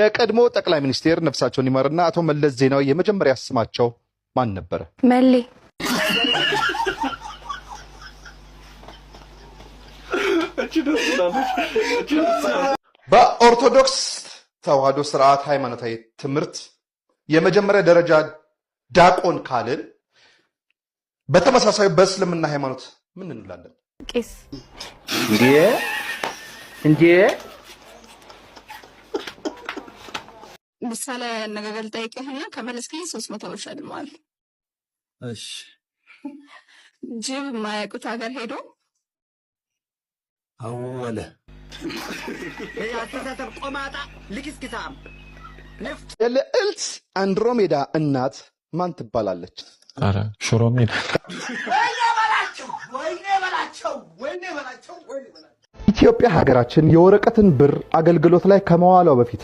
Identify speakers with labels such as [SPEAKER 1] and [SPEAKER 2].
[SPEAKER 1] የቀድሞ ጠቅላይ ሚኒስቴር ነፍሳቸውን ይማርና አቶ መለስ ዜናዊ የመጀመሪያ ስማቸው ማን ነበረ?
[SPEAKER 2] መሌ።
[SPEAKER 1] በኦርቶዶክስ ተዋህዶ ስርዓት ሃይማኖታዊ ትምህርት የመጀመሪያ ደረጃ ዲያቆን ካልን በተመሳሳይ በእስልምና ሃይማኖት ምን እንላለን?
[SPEAKER 2] ቄስ።
[SPEAKER 3] እንዴ እንዴ!
[SPEAKER 4] ምሳሌ አነጋገር ልጠይቅህና ከመለስከኝ 300 ብር እሸልምሃለሁ።
[SPEAKER 3] እሺ።
[SPEAKER 4] ጅብ የማያውቁት ሀገር ሄዶ
[SPEAKER 3] አወለ።
[SPEAKER 5] አስተሳሰብ ቆማጣ ልክስክሳም።
[SPEAKER 1] የልዕልት አንድሮሜዳ እናት ማን ትባላለች?
[SPEAKER 6] ኧረ ሽሮ ሜዳ።
[SPEAKER 1] ኢትዮጵያ ሀገራችን የወረቀትን ብር አገልግሎት ላይ ከመዋሏ በፊት